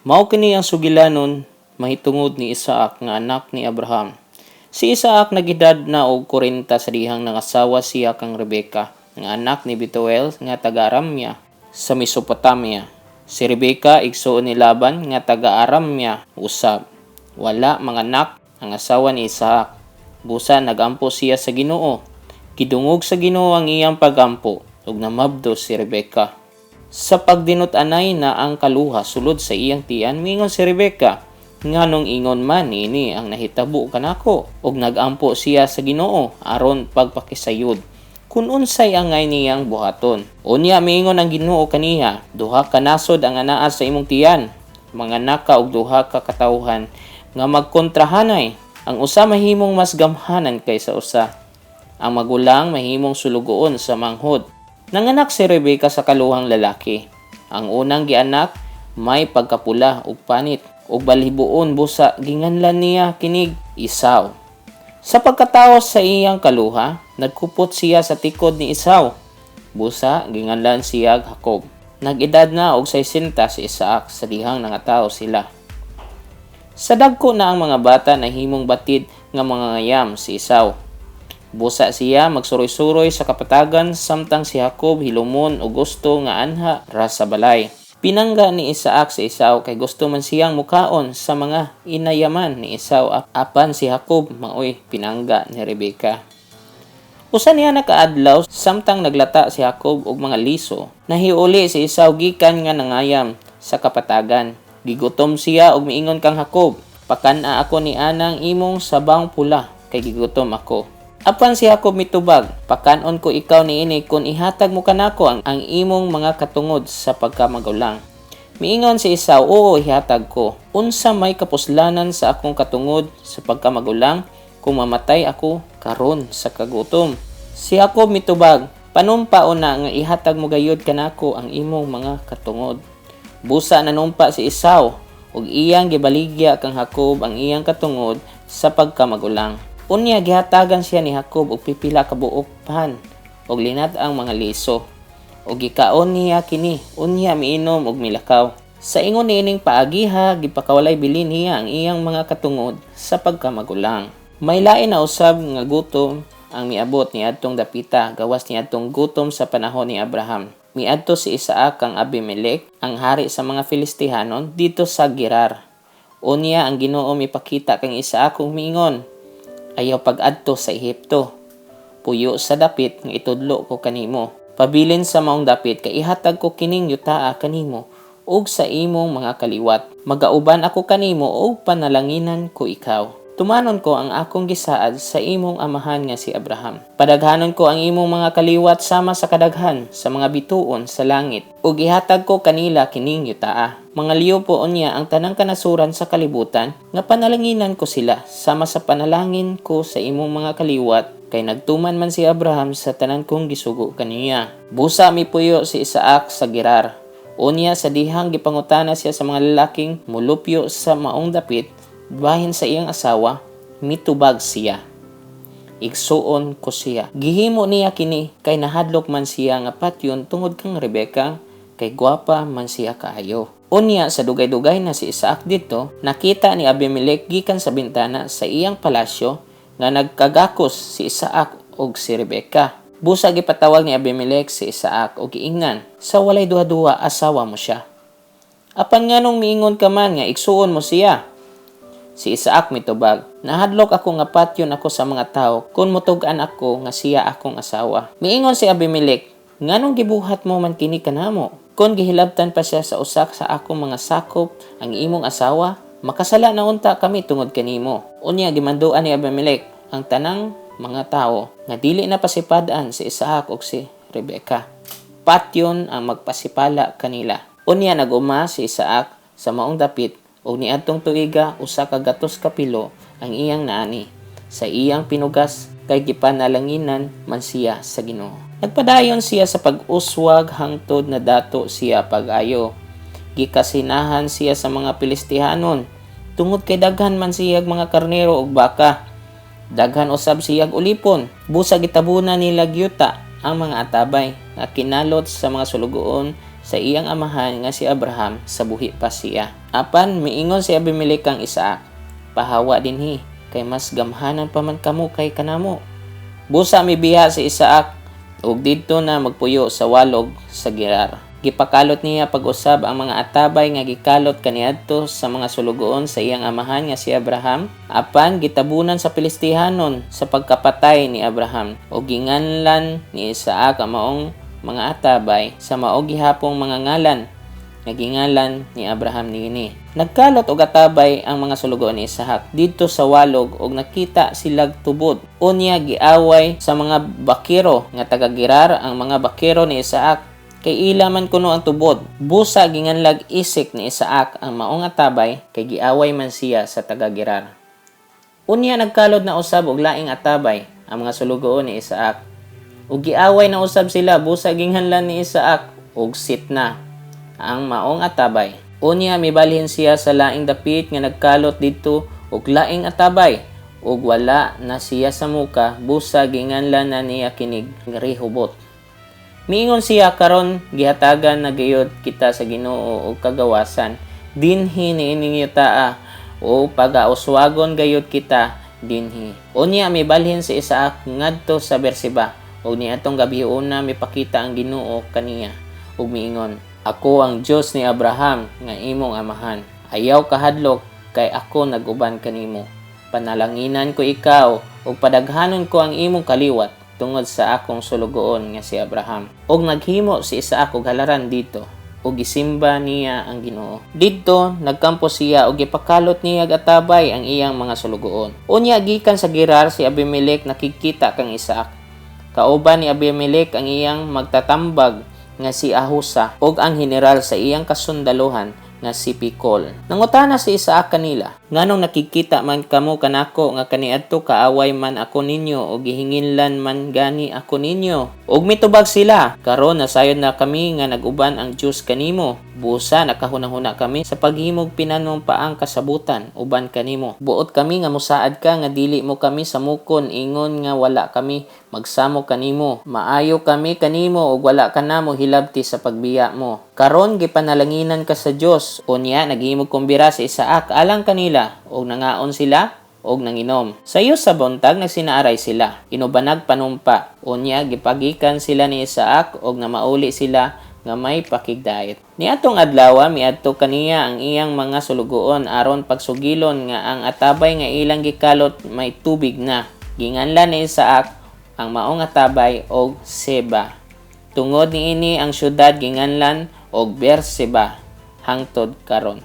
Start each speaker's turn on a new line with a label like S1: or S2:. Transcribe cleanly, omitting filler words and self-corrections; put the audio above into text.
S1: Mao kini ang sugilanon mahitungod ni Isaac nga anak ni Abraham. Si Isaac nag-edad na og 40 sa dihang nangasawa siya kang Rebeka nga anak ni Betuel nga taga Aramya sa Mesopotamia. Si Rebeka igsuon ni Laban nga taga Aramya usab. Wala manganak ang asawa ni Isaac. Busa nagampo siya sa Ginoo. Gidungog sa Ginoo ang iyang pagampo ug namabdos si Rebeka. Sa pagdinut-anay na ang kaluha sulod sa iyang tiyan, miingon si Rebeka, "Nganong ingon man niini ang nahitabo kanako?" Ug nagampo siya sa Ginoo aron pagpakisayod kung unsay angay niyang buhaton. Unya miingon ang Ginoo kaniya, "Duha ka nasod ang anaa sa imong tiyan. Manganak ka og duha ka katawhan nga magkontrahanay. Ang usa mahimong mas gamhanan kaysa usa. Ang magulang mahimong sulugoon sa manghod." Nanganak si Rebeka sa kaluhang lalaki. Ang unang gianak may pagkapula ug panit ug balhiboon, busa ginganlan niya kinig Esau. Sa pagkataos sa iyang kaluha, nagkupot siya sa tikod ni Esau. Busa ginganlan siya Jacob. Nag-edad na og 60 si Isaac sa dihang nangatawo sila. Sa dagko na ang mga bata, nahimong batid nga mangangayam si Esau. Busa siya magsuroy-suroy sa kapatagan samtang si Jacob hilumon og gusto nga anha ra sa balay. Pinangga ni Isaac si Esau kay gusto man siyang mukaon sa mga inayaman ni Esau, apan si Jacob maoy pinangga ni Rebeka. Usa niya nakaadlaw, samtang naglata si Jacob og mga liso, nahiuli si Esau gikan nga nangayam sa kapatagan. Gigutom siya og miingon kang Jacob, "Pakan-a ako ni anang imong sabang pula kay gigutom ako." Apan si Jacob mitubag, "Pakan-on ko ikaw niini kung ihatag mo kanako ang imong mga katungod sa pagkamagulang." Miingon si Esau, "Oo, ihatag ko. Unsa may kapuslanan sa akong katungod sa pagkamagulang kung mamatay ako karon sa kagutom?" Si Jacob mitubag, "Panumpa una nga ihatag mo gayud kanako ang imong mga katungod." Busa nanumpa si Esau ug iyang gibaligya kang Jacob ang iyang katungod sa pagkamagulang. Unya gihatagan siya ni Jacob og pipila ka buok pan ug linat-ang mga liso. Ug gikaon niya kini, unya miinom ug milakaw. Sa ingon niining paagiha, gipakawalay bilin niya ang iyang mga katungod sa pagkamagulang. May lain na usab nga gutom ang miabot niadtong dapita gawas niadtong gutom sa panahon ni Abraham. Miadto si Isaac kang Abimelech, ang hari sa mga Filistihanon, didto sa Gerar. Unya ang Ginoo mipakita kang Isaac ug miingon, "Ayaw pag-adto sa Ehipto. Puyo sa dapit nga itudlo ko kanimo. Pabilin sa maong dapit kay ihatag ko kining yutaa kanimo ug sa imong mga kaliwat. Magauban ako kanimo ug panalanginan ko ikaw. Tumanon ko ang akong gisaad sa imong amahan nga si Abraham. Padaghanon ko ang imong mga kaliwat sama sa kadaghan sa mga bituon sa langit ug ihatag ko kanila kining yutaa. Mangaliw po unya ang tanang kanasuran sa kalibutan nga panalanginan ko sila sama sa panalangin ko sa imong mga kaliwat, kay nagtuman man si Abraham sa tanan kong gisugo kaniya." Busa mipuyo si Isaac sa Gerar. Unya sa dihang gipangutana siya sa mga lalaking mulupyo sa maong dapit bahin sa iyang asawa, mitubag siya, "Igsuon ko siya." Gihimo niya kini kay nahadlok man siya nga patyon tungod kang Rebeka, kay gwapa man siya kaayo. Unya sa dugay-dugay na si Isaac didto, nakita ni Abimelech gikan sa bintana sa iyang palasyo nga nagkagakos si Isaac ug si Rebeka. Busa gipatawag ni Abimelech si Isaac ug giingnan, "Sa walay duha-duha, asawa mo siya. Apan nganong miingon ka man nga igsuon mo siya?" Si Isaac mitubag, "Nahadlok ako nga patyon ako sa mga tao kung mutug-an ako nga siya akong asawa." Miingon si Abimelech, "Nganong gibuhat mo man kini kanamo? Kung gihilabtan pa siya sa usa sa akong mga sakop ang imong asawa, makasala na unta kami tungod kanimo." Unya gimanduan ni Abimelech ang tanang mga tao nga dili na pasipad-an si Isaac ug si Rebeka. Patyon ang magpasipala kanila. Unya nag-uma si Isaac sa maong dapit ug niadtong tuiga 107 ang iyang naani sa iyang pinugas, kay gipanalanginan man siya sa Ginoo. Nagpadayon siya sa pag-uswag hangtod na dato siya pag-ayo. Gikasinahan siya sa mga Pilistihanon tungod kay daghan man siyag mga karnero ug baka. Daghan usab siyag ulipon. Busa gitabunan nila yuta ang mga atabay nga kinalot sa mga sulugoon sa iyang amahan nga si Abraham sa buhi pa siya. Apan miingon si Abimelech kang Isaac, "Pahawa dinhi, kay mas gamhanan pa man kamo kay kanamo." Busa mibiha si Isaac ug didto na magpuyo sa walog sa Gerar. Gipakalot niya pag-usab ang mga atabay nga gikalot kaniadto sa mga sulugoon sa iyang amahan nga si Abraham, apan gitabunan sa Pilistihanon sa pagkapatay ni Abraham, ug ginganlan ni Isaac ang maong mga atabay sa mao gihapong mga ngalan nga gingalan ni Abraham niini. Nagkalot og atabay ang mga sulugoon ni Isaac didto sa walog og nakita silag tubod. Unya giaway sa mga bakiro nga taga Gerar ang mga bakiro ni Isaac kay ila man kuno ang tubod. Busa ginganlag Esek ni Isaac ang maong atabay kay giaway man siya sa taga Gerar. Unya nagkalod na usab og laing atabay ang mga sulugoon ni Isaac. Ug giaway na usab sila, busa ginganlan ni Isaac og Sitna ang maong atabay. Unya mibalhin siya sa laing dapit nga nagkalot didto og laing atabay ug wala na siya sa muka, busa ginganlan na niya kinig Rehobot. Miingon siya, "Karon gihatagan na gayud kita sa Ginoo og kagawasan dinhi niining yutaa o pagauswagon gayud kita dinhi." Unya mibalhin si Isaac ngadto sa Berseba ug niadtong gabiuna mipakita ang Ginoo kaniya ug miingon, "Ako ang Dios ni Abraham nga imong amahan. Ayaw kahadlok kay ako nag-uban kanimo. Panalanginan ko ikaw ug padaghanon ko ang imong kaliwat tungod sa akong sulugoon nga si Abraham." Ug naghimo si Isaac og halaran didto ug gisimba niya ang Ginoo. Didto nagkampo siya ug gipakalot niya atabay ang iyang mga sulugoon. Unya gikan sa Gerar si Abimelech nakigkita kang Isaac. Kauban ni Abimelech ang iyang magtatambag nga si Ahusa ug ang general sa iyang kasundaluhan nga si Picol. Nangutana si Isaac kanila, "Nganong nakigkita man kamo kanako nga kaniadto kaaway man ako ninyo ug gihinginlan man gani ako ninyo?" Ug mitubag sila, "Karon nasayod na kami nga nag-uban ang Dios kanimo. Busa nakahuna-huna kami sa paghimog pinanumpaang kasabutan uban kanimo. Buot kami nga musaad ka nga dili mo kami samukon ingon nga wala kami magsamok kanimo. Maayo kami kanimo ug wala ka namo hilabti sa pagbiya mo. Karon gipanalanginan ka sa Dios." Unya naghimog kumbira si Isaac alang kanila ug nangaon sila og nanginom. Sayo sa buntag nagsinaaray sila. Inubanag panumpa. Unya gipagikan sila ni Isaac og namauli sila nga may pakigdait. Niadtong adlaw miadto kaniya ang iyang mga sulugoon aron pagsugilon nga ang atabay nga ilang gikalot may tubig na. Ginganlan ni Isaac ang maong atabay og Seba. Tungod niini ang syudad ginganlan og Berseba hangtod karon.